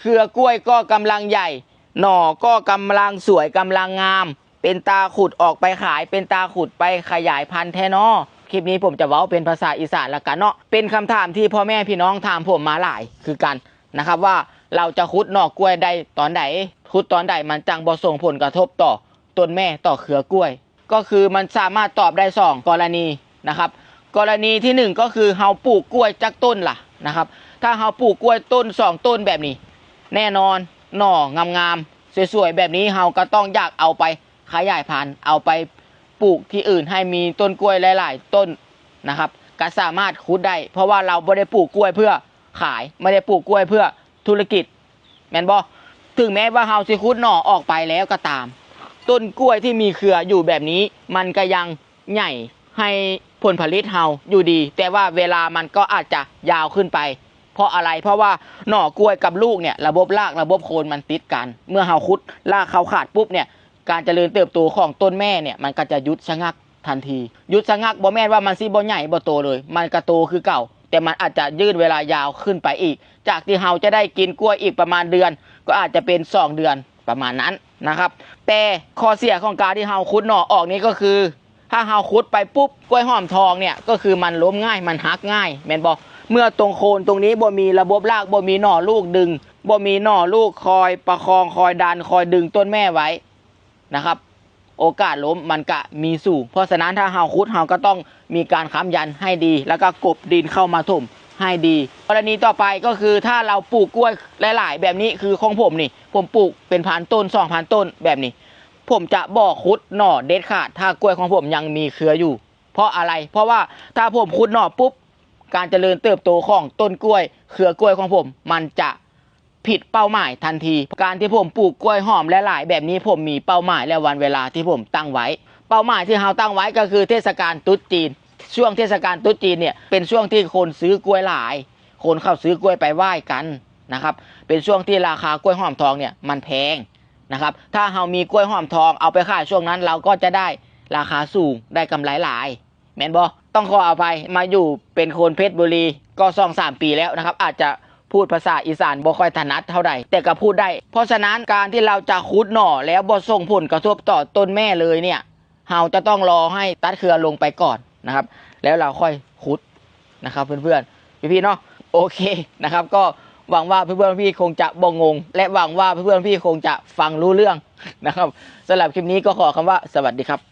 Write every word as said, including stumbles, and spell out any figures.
เครือกล้วยก็กำลังใหญ่ หน่อก็กำลังสวยกำลังงาม เป็นตาขุดออกไปขาย เป็นตาขุดไปขยายพันธุ์แท้นอ คลิปนี้ผมจะเว้าเป็นภาษาอีสานละกันเนาะ เป็นคำถามที่พ่อแม่พี่น้องถามผมมาหลายคือกันนะครับ ว่าเราจะขุดหน่อกล้วยได้ตอนใด ขุดตอนใดมันจั่งบ่ส่งผลกระทบต่อต้นแม่ต่อเครือกล้วย ก็คือมันสามารถตอบได้สองกรณีนะครับ กรณีที่หนึ่งก็คือเฮาปลูกกล้วยจักต้นล่ะนะครับ ถ้าเฮาปลูกกล้วยต้นสองต้นแบบนี้ แน่นอนหน่องามๆสวยๆแบบนี้เฮาก็ต้องอยากเอาไปขยายพันธุ์ เอาไปปลูกที่อื่นให้มีต้นกล้วยหลายๆต้นนะครับ ก็สามารถขุดได้ เพราะว่าเราบ่ได้ปลูกกล้วยเพื่อขาย ไม่ได้ปลูกกล้วยเพื่อธุรกิจ แม่นบ่ ถึงแม้ว่าเฮาสิขุดหน่อออกไปแล้วก็ตาม ต้นกล้วยที่มีเครืออยู่แบบนี้ มันก็ยังใหญ่ให้ผลผลิตเฮาอยู่ดี แต่ว่าเวลามันก็อาจจะยาวขึ้นไป เพราะอะไร เพราะว่าหน่อกล้วยกับลูกเนี่ย ระบบรากระบบโคนมันติดกัน เมื่อเฮาขุดรากเขาขาดปุ๊บเนี่ย การเจริญเติบโตของต้นแม่เนี่ย มันก็จะหยุดชะงักทันที หยุดชะงักบ่แม่นว่ามันสิบ่ใหญ่บ่โตเลย มันก็โตคือเก่า แต่มันอาจจะยืดเวลายาวขึ้นไปอีก จากที่เฮาจะได้กินกล้วยอีกประมาณเดือน ก็อาจจะเป็นสองเดือนประมาณนั้นนะครับ แต่ข้อเสียของการที่เฮาขุดหน่อออกนี้ก็คือ ถ้าเฮาขุดไปปุ๊บ กล้วยหอมทองเนี่ย ก็คือมันล้มง่าย มันหักง่าย แม่นบ่ เมื่อตรงโคนตรงนี้บ่มีระบบราก บ่มีหน่อลูกดึง บ่มีหน่อลูกคอยประคอง คอยดัน คอยดึงต้นแม่ไว้นะครับ โอกาสล้มมันก็มีสูง เพราะฉะนั้นถ้าเฮาขุด เฮาก็ต้องมีการค้ำยันให้ดี แล้วก็กลบดินเข้ามาถมให้ดี กรณีต่อไปก็คือถ้าเราปลูกกล้วยหลายๆแบบนี้ คือของผมนี่ ผมปลูกเป็นพันต้น สองพันต้นแบบนี้ ผมจะบ่ขุดหน่อเด็ดขาด ถ้ากล้วยของผมยังมีเครืออยู่ เพราะอะไร เพราะว่าถ้าผมขุดหน่อปุ๊บ การเจริญเติบโตของต้นกล้วย เครือกล้วยของผม มันจะผิดเป้าหมายทันที การที่ผมปลูกกล้วยหอมหลายๆแบบนี้ ผมมีเป้าหมายและวันเวลาที่ผมตั้งไว้ เป้าหมายที่เฮาตั้งไว้ก็คือเทศกาลตรุษจีน ช่วงเทศกาลตรุษจีนเนี่ย เป็นช่วงที่คนซื้อกล้วยหลาย คนเข้าซื้อกล้วยไปไหว้กันนะครับ เป็นช่วงที่ราคากล้วยหอมทองเนี่ยมันแพงนะครับ ถ้าเฮามีกล้วยหอมทองเอาไปขายช่วงนั้น เราก็จะได้ราคาสูง ได้กำไรหลาย แม่นบ่ ต้องขออภัย มาอยู่เป็นคนเพชรบุรีก็สองสามปีแล้วนะครับ อาจจะพูดภาษาอีสานบ่ค่อยถนัดเท่าใด แต่ก็พูดได้ เพราะฉะนั้นการที่เราจะขุดหน่อแล้วบ่ส่งผลกระทบต่อต้นแม่เลยเนี่ย เราจะต้องรอให้ตัดเครือลงไปก่อนนะครับ แล้วเราค่อยขุดนะครับ เพื่อนๆ พี่ๆเนาะ โอเคนะครับ ก็หวังว่าเพื่อนๆพี่คงจะบ่งง และหวังว่าเพื่อนๆพี่คงจะฟังรู้เรื่องนะครับ สำหรับคลิปนี้ก็ขอคำว่าสวัสดีครับ